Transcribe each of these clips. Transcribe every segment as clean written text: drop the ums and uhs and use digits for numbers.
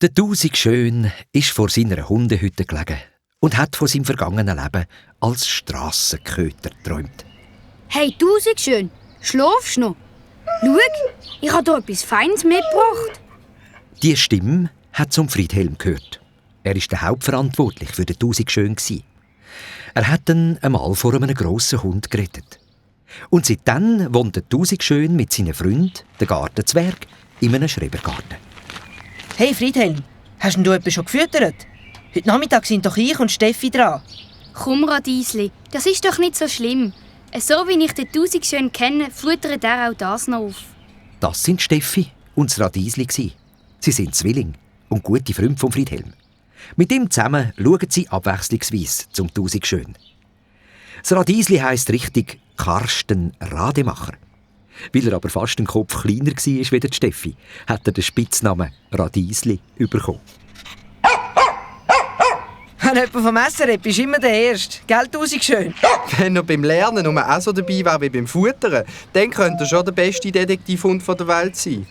Der Tausig-Schön ist vor seiner Hundehütte gelegen und hat von seinem vergangenen Leben als Strassenköter geträumt. Hey Tausig-Schön, schlafst du noch? Schau, ich habe hier etwas Feines mitgebracht. Die Stimme hat zum Friedhelm gehört. Er war der Hauptverantwortlich für den Tausig-Schön. Er hat ihn einmal vor einem grossen Hund gerettet. Und seitdem wohnt der Tausig-Schön mit seinen Freunden, den Gartenzwerg, in einem Schrebergarten. Hey Friedhelm, hast du etwas schon gefüttert? Heute Nachmittag sind doch ich und Steffi dran. Komm, Radiesli, das ist doch nicht so schlimm. So wie ich den Tausig-Schön kenne, futtert er auch das noch auf. Das sind Steffi und das Radiesli. Sie sind Zwillinge und gute Freunde von Friedhelm. Mit ihm zusammen schauen sie abwechslungsweise zum Tausig-Schön. Das Radiesli heisst richtig Karsten Rademacher. Weil er aber fast den Kopf kleiner war wie die Steffi, hat er den Spitznamen Radiesli bekommen. Wenn jemand vom Essen redet, bist du immer der Erste. Gell, Tausig-Schön? Wenn er beim Lernen nur auch so dabei wäre wie beim Futtern, dann könnte er schon der beste Detektivhund der Welt sein.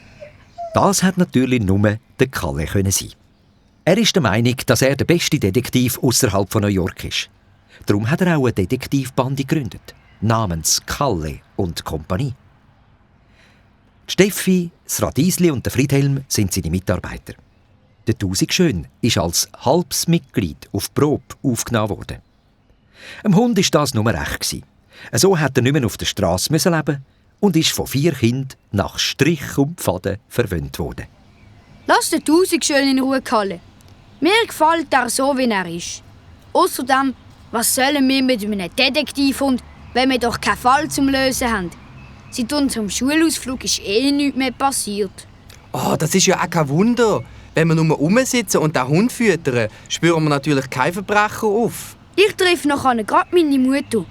Das hat natürlich nur der Kalle sein. Er ist der Meinung, dass er der beste Detektiv außerhalb von New York ist. Darum hat er auch eine Detektivbande gegründet, namens Kalle und Kompanie. Steffi, das Radiesli und der Friedhelm sind seine Mitarbeiter. Der Tausig-Schön ist als halbes Mitglied auf die Probe aufgenommen worden. Dem Hund war das nur recht. So hat er nicht mehr auf der Straße leben und ist von 4 Kindern nach Strich und Faden verwöhnt worden. Lass den Tausig-Schön in Ruhe, Kalle. Mir gefällt er so, wie er ist. Außerdem, was sollen wir mit einem Detektivhund, wenn wir doch keinen Fall zum Lösen haben? Seit unserem Schulausflug ist nichts mehr passiert. Oh, das ist ja auch kein Wunder. Wenn wir nur rumsitzen und den Hund füttern, spüren wir natürlich keinen Verbrecher auf. Ich treffe nachher gerade meine Mutter.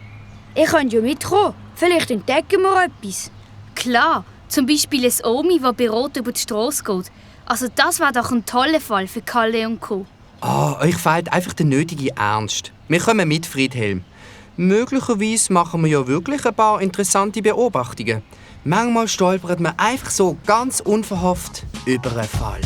Ich könnte ja mitkommen. Vielleicht entdecken wir etwas. Klar, zum Beispiel ein Omi, das bei Rot über die Strasse geht. Also das wäre doch ein toller Fall für Kalle und Co. Euch fehlt einfach der nötige Ernst. Wir kommen mit, Friedhelm. Möglicherweise machen wir ja wirklich ein paar interessante Beobachtungen. Manchmal stolpert man einfach so ganz unverhofft über einen Fall.